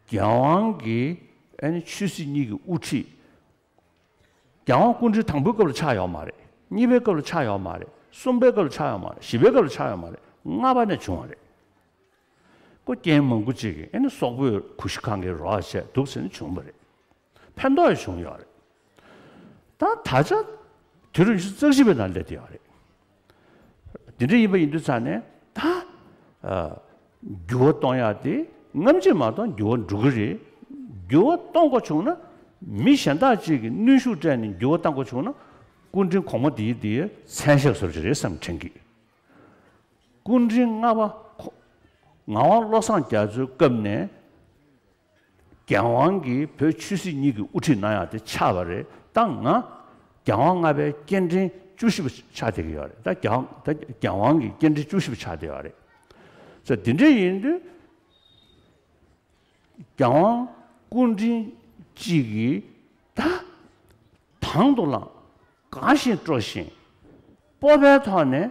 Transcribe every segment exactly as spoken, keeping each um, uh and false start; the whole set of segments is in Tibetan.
རྒྱལ་དབང་གི་ཨ་ནི་ཆོས་སྲིད་གཉིས་ཀྱི་དབུ་ཁྲིད། རྒྱལ་དབང་སྐུ་ཕྲེང་དང་པོའི་སྐབས་ལ་ཆགས་ཡོད་མ་རེད། གཉིས་པའི་སྐབས་ལ་ཆགས་ཡོད་མ་རེད། གསུམ་པའི་སྐབས་ལ་ཆགས་ཡོད་མ་རེད། བཞི་པའི་སྐབས་ལ་ཆགས་ཡོད་མ་རེད། ལྔ་པ་ནས་བྱུང་བ་རེད། ཁོ་རྐྱེན་མང་པོ་ཅིག་གིས་ཨ་ནི་སོག་པོས་གུ་ཤྲི་ཁང་གི་རོགས་བྱས་འདུག་ཟེར་ནས་བྱུང་བ་རེད། ཕན་ཐོགས་ཡང་བྱུང་ཡོད་རེད། ད་ད་ཆ་དུས་རབས་ཉི་ཤུ་རྩ་བཞི་པའི་ནང་སླེབས་བསྡད་ཡོད་རེད། དེ་འདྲ་ཡིན་པ་ཡིན་དུས་ཙང་ནས་ད་ཨ་འགྱུར་བ་གཏོང་ཡག་དེ་སྔ་ཕྱི་མ་གཏོགས་འགྱུར་བ་འགྲོ་གི་རེད། འགྱུར་བ་གཏོང་དགོས་བྱུང་ན། མི་གཞན་དག་ཅིག་གིས་གནོན་ཤུགས་སྤྲད་ནས་འགྱུར་བ་གཏོང་དགོས་བྱུང་ན། སྐུ་ཕྲེང་གོང་མ་དེའི་དེའི་མཚན་ཞབས་བཟོ་གི་རེད་བསམ་དྲན་གི། སྐུ་ཕྲེང་ལྔ་པ་ཁོ་ངག་དབང་བློ་བཟང་རྒྱ་མཚོའི་སྐབས་ནས་རྒྱལ་དབང་གིས་བོད་ཆོས་སྲིད་གཉིས་ཀྱི་དབུ་ཁྲིད་གནང་ཡག་དེ་ཆགས་པ་རེད། ད་ང་རྒྱལ་དབང་ལྔ་པའི་སྐྱེ་ཕྲེང་བཅུ་བཞི་པ་ཆགས་བསྡད་ཀྱི་ཡོད་རེད། ད་རྒྱལ་དབང་ད་རྒྱལ་དབང་གི་སྐྱེ་ཕྲེང་བཅུ་བཞི་པ་ཆགས་བསྡད་ཡོད་རེད། ཙང་དེ་འདྲ་ཡིན་དུས། རྒྱལ་དབང་སྐུ་ཕྲེང་གཅིག་གིས་ད་དང་དུ་བླངས། དགའ་བཞིན་སྤྲོ་བཞིན་སྤོབས་པའི་ཐོག་ནས་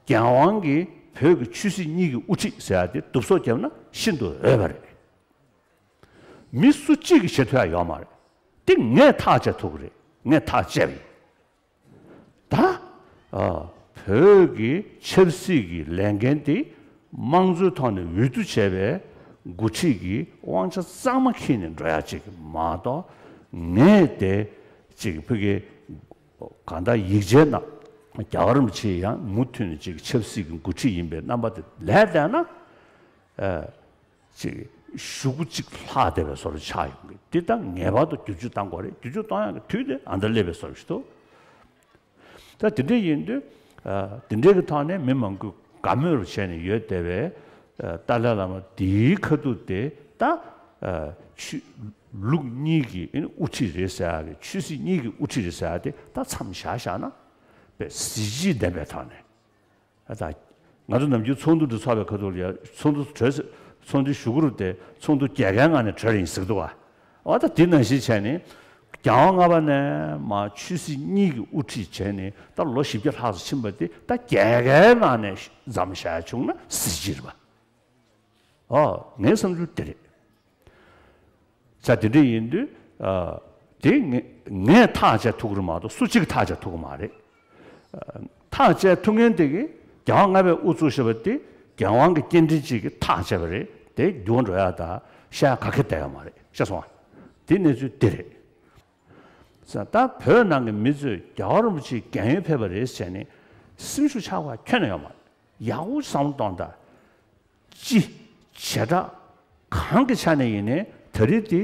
རྒྱལ་དབང་གིས་བོད་ཀྱི་ཆོས་སྲིད་གཉིས་ཀྱི་དབུ་ཁྲིད་ཟེར་ཡག་དེ་བསྡུ་གསོག་བརྒྱབ་ན་ཤིན་ཏུ་འོས་པ་རེད། མི་སུ་གཅིག་གིས་བྱེད་ཐུབ་ཡག་ཡོད་མ་རེད། དེ་ངས་ཐག་བཅད་ཐུབ་ཀྱི་རེད། ངས་ཐག་བཅད་པ་ཡིན། ད་ཨ་བོད་ཀྱི་ཆབ་སྲིད་ཀྱི་ལས་འགན་དེ་དམངས་གཙོའི་ཐོག་ནས་འོས་བསྡུ་བྱས་པའི་འགོ་ཁྲིད་ཀྱི་དབང་ཆ་གཙང་མ་འཁྱེར་ནས་འགྲོ་ཡག་ཅིག་མ་གཏོགས། ངས་དེ་ཅིག་ཕ་གི་གང་ལྟར་ཡིག་ཆའི་ནང་རྒྱལ་བ་རིན་པོ་ཆེ་ཡང་མུ་མཐུད་ནས་ཅིག་ཆབ་སྲིད་ཀྱི་འགོ་ཁྲིད་ཡིན་པའི་རྣམ་པ་དེ་ལས་བསྡད་ན། ཨ། ཅིག་གཞུག་གུ་གཅིག་ལྷག་བསྡད་པའི་བཟོ་འདྲ་ཆགས་ཡོང་གི། འདི་ད་ངེས་པར་དུ་བསྒྱུར་བཅོས་གཏང་དགོས་རེད། བསྒྱུར་བཅོས་གཏོང་ཡག་གི་དུས་དེ་ཨ་མདའ་སླེབས་པའི་བཟོ་འདྲ་ཞིག་འདུག། ད་དེ་འདྲ་ཡིན་དུས། ཨ། དེ་འདྲའི་གི་ཐོག་ནས་མི་མང་པོས་དགའ་མོས་བྱས་ནས་ཡོད་བསྡད་པའི། ཨ། ཏཱ་ལའི་བླ་མ་འདིའི་ཁ་ཐུག་དེ་ད། ཨ། ཆོས་ལུགས་གཉིས་ཀྱི་དབུ་ཁྲིད་རེད་ཟེར་ཡག་གི། ཆོས་སྲིད་གཉིས་ཀྱི་དབུ་ཁྲིད་རེད་ཟེར་ཡག་དེ་ད་མཚམས་བཞག་བཞག་ན། དཔེ་གཟི་བརྗིད་ལྡན་པའི་ཐོག་ནས། ཨ། ད་ང་ཚོ་ནམ་རྒྱུན་ཚོགས་འདུ་འདི་ཚོགས་པའི་ཁ་ཐུག་ལ་ཡ། ཚོགས་འདུ་གྲོལ་ཚེ། ཚོགས་འདུའི་གཞུག་གུ་རུ་དེ་ཚོགས་འདུ་རྒྱལ་ཁའི་ངང་ནས་གྲོལ་ཡིན་ཟེར་གི་འདུག་ག། འོ། ད་དེ་ནང་བཞིན་བྱས་ནས་རྒྱལ་དབང་ལྔ་པ་ནས་མར་ཆོས་སྲིད་གཉིས་ཀྱི་དབུ་ཁྲིད་བྱས་ནས་ད་ལོ་བཞི་བརྒྱ་ལྷག་ཙམ་ཕྱིན་པ་དེ་ད་རྒྱལ་ཁའི་ངང་ནས་མཚམས་བཞག་བྱུང་ན་གཟི་བརྗིད་རེད་པ། འོ། ངའི་བསམ་ཚུལ་དེ་རེད། ཙང་དེ་འདྲ་ཡིན་དུས། ཨ། དེ་ངས་ངས་ཐག་བཅད་ཐུབ་ཀྱི་རེད་མ་གཏོགས་སུ་གཅིག་ཐག་བཅད་ཐུབ་ཀྱི་མ་རེད། ཨ། ཐག་བཅད་ཐུབ་མཁན་དེ་གིས་རྒྱལ་དབང་ལྔ་པས་དབུ་བཙུགས་བཞག་པ་དེ་རྒྱལ་དབང་གི་སྐྱེ་ཕྲེང་གཅིག་གིས་ཐག་བཅད་པ་རེད། དེ་འགྱུར་བ་འགྲོ་ཡག་ད་བཤད་ཡག་ག་གེ་བསྡད་ཡོད་མ་རེད། ཤེས་སོང་ང་། དེ་གནས་ཚུལ་དེ་རེད། ཙང་ད་བོད་ནང་གི་མི་ཚོས་རྒྱལ་བ་རིན་པོ་ཆེ་རྒན་ཡོལ་ཕེབས་པ་རེད་ཟེར་ནས་སེམས་ཤུགས་ཆག་པ་ཁྱོན་ནས་ཡོད་མ་རེད། ཡག་པོ་བསམ་བློ་གཏོང་དང་། སྤྱི་བྱེ་བྲག་གང་གི་ཆ་ནས་ཡིན་ནའི་ད་རེས་འདི།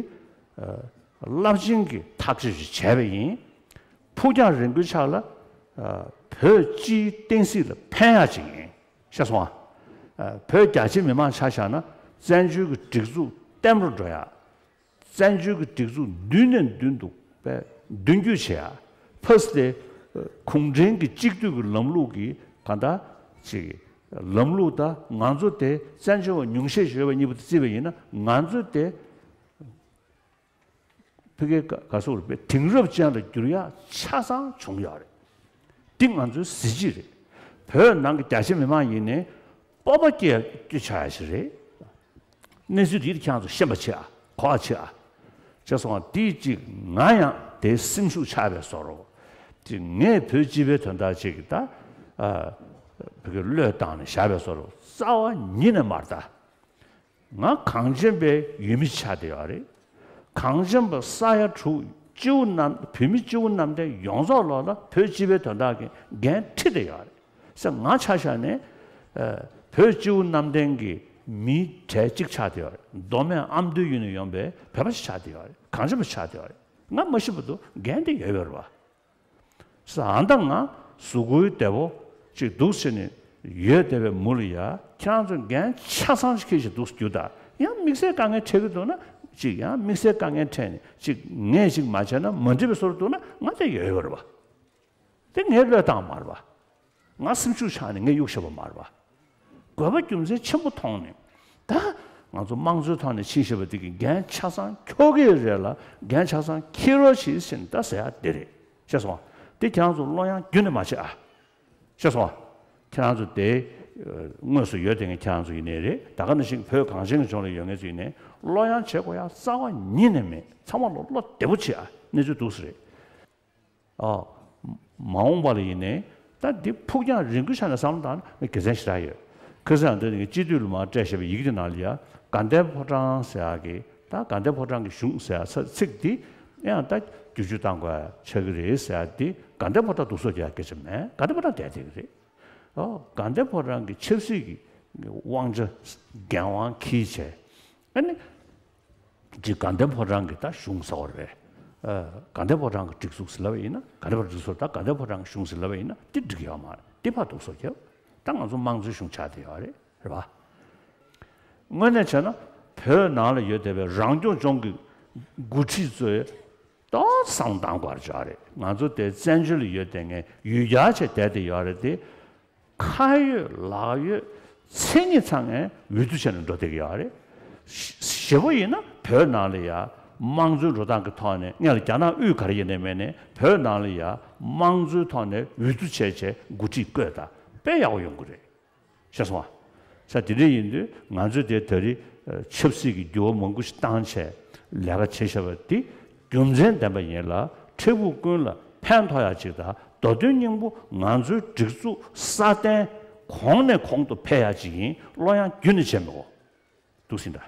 ཨ། རླབས་ཆེན་གྱི་ཐག་གཅོད་ཅིག་བྱས་པ་ཡིན། ཕུགས་རྒྱང་རིང་པོའི་ཆ་ལ། ཨ། བོད་སྤྱིའི་བསྟན་སྲིད་ལ་ཕན་ཡག་ཅིག་ཡིན། ཤེས་སོང་ང་། ཨ། བོད་རྒྱ་ཆེ་མི་མང་ཆ་བཞག་ན་བཙན་བྱོལ་གྱི་སྒྲིག་འཛུགས་བརྟན་པོར་འགྲོ་ཡག། བཙན་བྱོལ་གྱི་སྒྲིག་འཛུགས་མདུན་ནས་མདུན་དུ་དཔེ་མདུན་སྐྱོད་བྱེད་ཡག། ཕ་སི་དེ་གུང་ཁྲན་གྱི་གཅིག་སྡུད་ཀྱི་ལམ་ལུགས་ཀྱི་གང་ལྟར་ཅིག་ལམ་ལུགས་དང་། ང་ཚོ་དེ་བཙན་བྱོལ་བ་ཉུང་ཤས་ཤིག་ཡོད་པ་གཉིས་པོ་དེ་བརྩིས་པ་ཡིན་ན། ང་ཚོ་དེ་ཕ་གིའི་ག་ག་སོགས་རུ་དཔེ་དེང་རབས་ཅན་ལ་འགྱུར་ཡག་ཆ་ཚང་བྱུང་ཡོད་རེད། འདི་ང་ཚོའི་གཟི་བརྗིད་རེད། བོད་ནང་གི་རྒྱ་ཆེ་མི་མང་ཡིན་ནའི་སྤོབས་པ་སྐྱེ་སྐྱེ་ཆོག་ཡག་ཞིག་རེད། གནས་ཚུལ་འདི་ཁྱེད་རང་ཚོ་ཤེས་པ་བྱེད་ཨ། གོ་བ་བྱེད་ཨ། ཅེས་སོང་ང་། དེ་གཅིག་ང་ཡང་དེ་སེམས་ཤུགས་ཆག་པའི་བཟོ་འདྲ། དེ་ངས་བོད་སྤྱི་པའི་དོན་དག་ཅིག་གི་ད། ཨ། བོད་ཀྱི་བློས་བཏང་ནས་བཞག་པའི་བཟོ་འདྲ། རྩ་བ་ཉིད་ནས་མ་རེད་ད། ང་གངས་ཅན་པའི་ཡུལ་མི་ཆགས་བསྡད་ཡོད་རེད། གངས་ཅན་པ་ས་ཡ་དྲུག་སྤྱི་བོ་གནམ། བོད་མི་སྤྱི་བོ་གནམ་བསྟན་ཡོངས་རྫོགས་ལོག་ལ་བོད་སྤྱི་པའི་དོན་དག་གི་འགན་འཁྲི་བསྡད་ཡོད་རེད་ཟེར། ང་ཆ་བཞག་ནས། ཨ། བོད་སྤྱི་བོ་གནམ་བསྟན་གྱི་མིའི་གྲས་གཅིག་ཆགས་བསྡད་ཡོད་རེད། མདོ་སྨད་ཨ་མདོའི་ཡུལ་ནས་ཡོང་པའི་བོད་པ་ཞིག་ཆགས་བསྡད་ཡོད་རེད། གངས་ཅན་པ་ཆགས་བསྡད་ཡོད་རེད། ང་མ་ཤི་བར་དུ་འགན་དེ་ཡོད་པ་རེད་པ། ཟེར། ཨ། ད་ང་གཟུགས་པོའི་བདེ་པོ་ཅིག་འདུག་ཟེར་ནས་ཡོད་བསྡད་པའི་མུ་ལ་ཡ། ཁྱེད་རང་ཚོ་འགན་ཆ་ཚང་ཞིག་འཁྱེར་བཞིན་འདུག་རྒྱུ་ད། ཡང་དམིགས་བསལ་དཀའ་ངལ་འཕྲད་ཀྱི་འདུག་ན་ཅིག། ཡང་དམིགས་བསལ་དཀའ་ངལ་འཕྲད་ནས་ཅིག་ངས་ཅིག་མ་བྱས་ན་མ་འགྲིག་པའི་བཟོ་འདྲ་འདུག་ན། ང་དེ་ཡོད་ཡོད་རེད་པ། དེ་ངས་བློས་བཏང་མ་རེད་པ། ང་སེམས་ཤུགས་ཆག་ནས་ངས་གཡུག་བཞག་པ་མ་རེད་པ། དགོས་པ་རྒྱུ་མཚན་ཆེན་པོ་མཐོང་ནས། ད་ང་ཚོ་དམངས་གཙོའི་ཐོག་ནས་ཕྱིན་བཞིན་པ་འདི་གི་འགན་ཆ་ཚང་འཁྱོག་གི་རེད་ལ། འགན་ཆ་ཚང་འཁྱེར་རོགས་བྱེད་ཟེར་ནས་ད་ཟེར་ཡག་འདི་རེད། ཤེས་སོང་ང་། དེ་ཁྱེད་རང་ཚོ་བློ་ཡང་རྒྱུན་ནས་མ་བྱེད་ཨ། ཤེས་སོང་ང་། ཁྱེད་རང་ཚོ་དེ་ དངོས་སུ་ཡོད་བསྡད་མཁན་ཁྱེད་རང་ཚོ་ཡིན་ནའི་རེད། ད་ག་ནང་བཞིན་བོད་གངས་ཅན་གྱི་ལྗོངས་ལ་ཡོད་མཁན་ཚོ་ཡིན་ནའི་བློ་ཡང་བྱེད་དགོས་ཡ་རྩ་བ་ཉིད་ནས་མེད། ཚང་མ་ལ་བློ་བདེ་པོ་བྱེད་ཨ། གནས་ཚུལ་འདུག་སེ་རེད། ཨ། མ་འོངས་པ་ལ་ཡིན་ནའི་ད་འདི་ཕུགས་རྒྱང་རིང་པོའི་ཆ་ནས་བསམ་བློ་བཏང་ན་དགེ་མཚན་ཞེ་དྲག་ཡོད། ཁ་སང་འདི་ནི་སྤྱི་འཐུས་ལ་མར་སྤྲད་བཞག་པའི་ཡི་གེ་དེ་ནང་ལ་ཡ་དགའ་ལྡན་ཕོ་བྲང་ཟེར་ཡག་གི། ད་དགའ་ལྡན་ཕོ་བྲང་གི་གཞུང་ཟེར་ཡག་ཚིག་འདི་ཡང་ད་བསྒྱུར་བཅོས་བཏང་དགོས་ཆགས་ཀྱི་རེད་ཟེར་ཡག་འདི། དགའ་ལྡན་ཕོ་བྲང་སྡུག་སོ་རྒྱག་སྐད་ཆ་མེད། དགའ་ལྡན་ཕོ་བྲང་བསྡད་བསྡད་ཀྱི་རེད། ཨོ། དགའ་ལྡན་ཕོ་བྲང་གི་ཆབ་སྲིད་ཀྱི་དབང་ཆ་འགན་དབང་འཁྱེར་བྱས། ཨ་ནི། ཅིག་དགའ་ལྡན་ཕོ་བྲང་གི་ད་གཞུང་ཟེར་བ་རེད། ཨ། དགའ་ལྡན་ཕོ་བྲང་གི་སྒྲིག་འཛུགས་ཟེར་ལབ་པ་ཡིན་ན། དགའ་ལྡན་ཕོ་བྲང་སྒྲིག་འཛུགས་ད་དགའ་ལྡན་ཕོ་བྲང་གི་གཞུང་ཟེར་ལབ་པ་ཡིན་ན་དེ་འགྲིག་ཡོད་མ་རེད། དེ་ཕར་སྡུག་སོ་རྒྱབ། ད་ང་ཚོ་དམངས་གཙོའི་གཞུང་ཆགས་བསྡད་ཡོད་རེད། རེད་པ། དངོས་གནས་བྱས་ན་བོད་ནང་ལ་ཡོད་བསྡད་པའི་རང་སྐྱོང་ལྗོངས་ཀྱི་འགོ་ཁྲིད་ཚོས་ཏོག་ཙམ་བསམ་བློ་གཏོང་དགོས་ཡ་ཅིག་ཡོད་རེད། ང་ཚོ་དེ་བཙན་བྱོལ་ལ་ཡོད་བསྡད་མཁན་ཡུལ་གྱར་བྱས་བསྡད་བསྡད་ཡོད་རེད་དེ། ཁ་ཡོད་ལག་ཡོད་མཚན་ཉིད་ཚང་ནས་འོས་བསྡུ་བྱས་ནས་འགྲོ་བསྡད་ཀྱི་ཡོད་རེད། ཞེ་པོ་ཡིན་ན་བོད་ནང་ལ་ཡ་དམངས་གཙོའི་འགྲོ་སྟངས་ཀྱི་ཐོག་ནས། སྔོན་ལ་རྒྱ་ནག་དབུས་ག་རེ་ཡིན་ནའི་མེད་ནའི་བོད་ནང་ལ་ཡ་དམངས་གཙོའི་ཐོག་ནས་འོས་བསྡུ་བྱས་བྱས་འགོ་ཁྲིད་བསྐོས་ད་དཔེ་ཡག་པོ་ཡོང་གི་རེད། ཤེས་སོང་ཨ། ས་དེ་འདྲ་ཡིན་དུས་ང་ཚོས་དེ་ད་རེས་ཆབ་སྲིད་ཀྱི་འགྱུར་བ་མང་པོ་ཞིག་བཏང་བྱས་ལས་ཀ་བྱས་བཞག་པ་འདི་རྒྱུ་མཚན་ལྡན་པ་ཡིན་ལ། འཕྲལ་ཕུགས་ཀུན་ལ་ཕན་ཐོགས་ཡ་ཅིག་དང་། མདོ་དོན་སྙིང་པོ་ང་ཚོའི་སྒྲིག་འཛུགས་སྲ་བརྟན་གོང་ནས་གོང་དུ་འཕེལ་ཡ་ཅིག་ཡིན། བློ་ཡང་རྒྱུན་ནས་བྱས་མི་དགོས། འདུག་སེ་འདྲ།